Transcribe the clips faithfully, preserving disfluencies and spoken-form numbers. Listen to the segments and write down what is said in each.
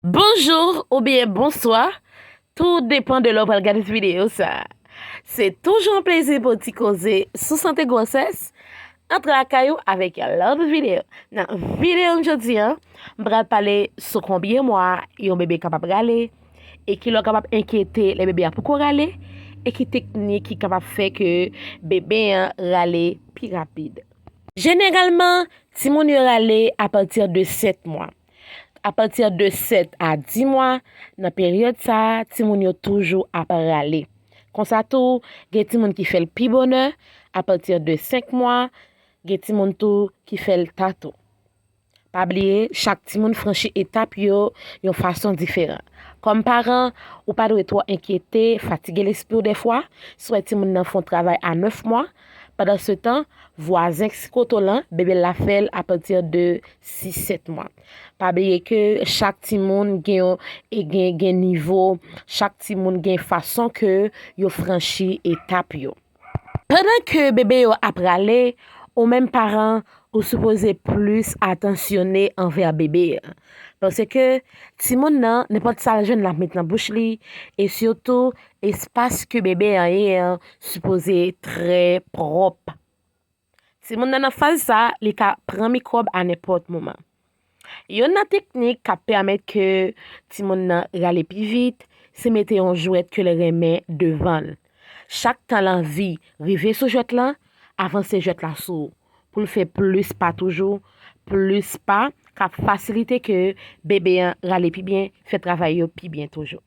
Bonjou oubyen bonswa, tou depan de lè w pral gade videyo sa. Se toujou yon plezi pou ti koze sou sante gwosès, antre lakay ou avèk yon lòt videyo. Nan videyo m jodi a, m pral pale sou konbyen mwa yon bebe kapab rale, e ki lè w kapab enkyete lè bebe a poko rale, e ki teknik ki kapab fè ke bebe an rale pi rapid. Jeneralman, timoun yo rale apati de sèt mwa. Apati de sèt a dis mwa, nan peryòd sa a, timoun yo toujou ap rale. Konsa tou, gen timoun ki fè l pi bonè, apati de senk mwa, gen timoun tou ki fè l ta tou. Pa bliye, chak timoun franchi etap yo yon fason diferan. Kòm paran, ou pa dwe twò enkyete, fatige lespri w dèfwa, si w wè timoun nan fè yon travay a nèf mwa, pandansetan, vwazen ki sou kote w lan, bebe l la fè l apati de sis sèt mwa. Pa bliye ke chak timoun gen yon, e gen, gen nivo, chak timoun gen fason ke yo franchi etap yo. Pandan ke bebe yo ap rale, ou menm paran, ou sipoze plis atansyone anvè bebe a. Paske timoun nan, nenpòt sa l jwenn l ap met nan bouch li, e sitou espas ke bebe an ye an sipoze trè pwòp. Timoun nan nan faz sa, li ka pran mikwòb a nenpòt moman. Youn nan teknik k ap pèmèt ke timoun nan rale pi vit, se mete yon jwèt ke l renmen devan l. Chak tan l anvi rive sou jwèt lan, avanse jwèt la sou ou, pou l fè plis pa toujou, plis pa k ap fasilite ke bebe an rale pi byen, fè travay yo pi byen toujou.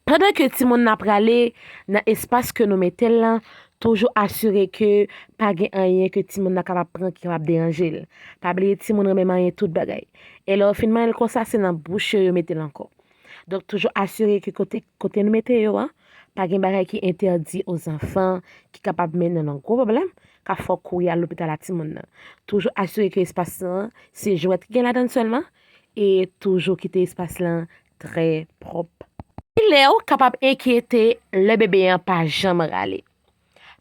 Pandan ke timoun nan ap rale, nan espas ke nou mete l lan, toujou asire ke pa gen anyen ke timoun nan kapab pran ki kapab deranje l. Pa bliye timoun renmen manyen tout bagay. E lè yo fin manyen l konsa, se nan bouch yo yo mete l ankò. Donk, toujou asire ke kote, kote nou mete yo an, pa gen bagay ki entèdi o zanfan, ki kapab mennen nan gwo pwoblèm, k ap fè w kouri al lopital a timoun nan. Toujou asire ke espas lan, se jwèt ki gen ladan l sèlman, e toujou kite espas lan trè pwòp. Kilè w kapab enkyete lè bebe an pa janm rale?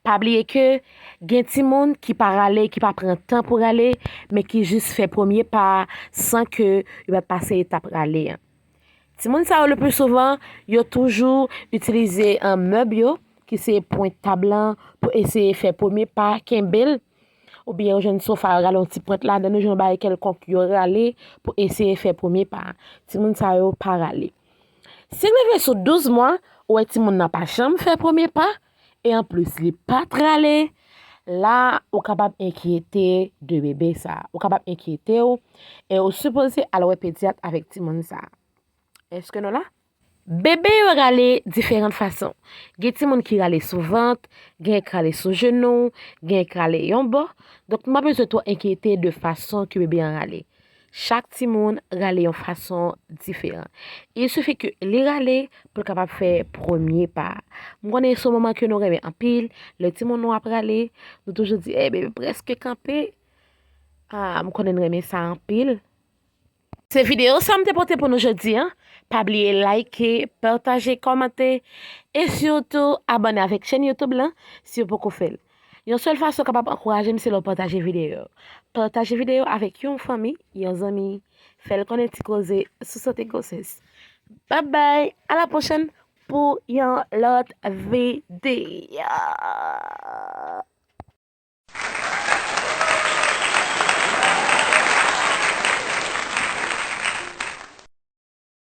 Pa bliye ke gen timoun ki pa rale, ki pa pran tan pou rale, men ki jis fè premye pa a san ke yo pa t pase etap rale an. Timoun sa yo, le pli souvan, yo toujou itilize, eh, mèb yo, ki se pwent tab lan, pou eseye fè premye pa, kenbe l, oubyen yo jwenn sofa, yo rale yon ti pwent ladan l, yo jwenn yon bagay kèlkonk, yo rale pou eseye fè premye pa. Timoun sa yo pa rale. Si l rive sou douz mwa, ou wè timoun nan pa janm fè premye pa, e anplis li pa t rale, la, ou kapab enkyete de bebe sa. Ou kapab enkyete w, e ou sipoze al wè pedyat avèk timoun sa. Èske nou la? Bebe yo rale diferan fason. Gen timoun ki rale sou vant, gen k rale sou jenou, gen k rale yon bò. Donk, nou pa bezwen twò enkyete de fason ke bebe an rale. Chak timoun rale yon fason diferan. Il sifi ke li rale pou l kapab fè premye pa. M konnen se yon moman ke nou renmen anpil. Lè timoun nou ap rale, nou toujou di, "Ey, bebe prèske kanpe." Ah, m konnen n renmen sa anpil. Se videyo sa m te pote pou nou jodi a. Pa bliye like, pataje, kòmante, e sitou abòne avèk chèn YouTube lan si w poko fè l. Yon sèl fason w kapab ankouraje m se lè w pataje videyo. Pataje videyo avèk yon fanmi, yon zanmi. Fè l konnen Ti Koze sou sante gwosès. Bye bye, à la prochaine pou yon lòt videyo.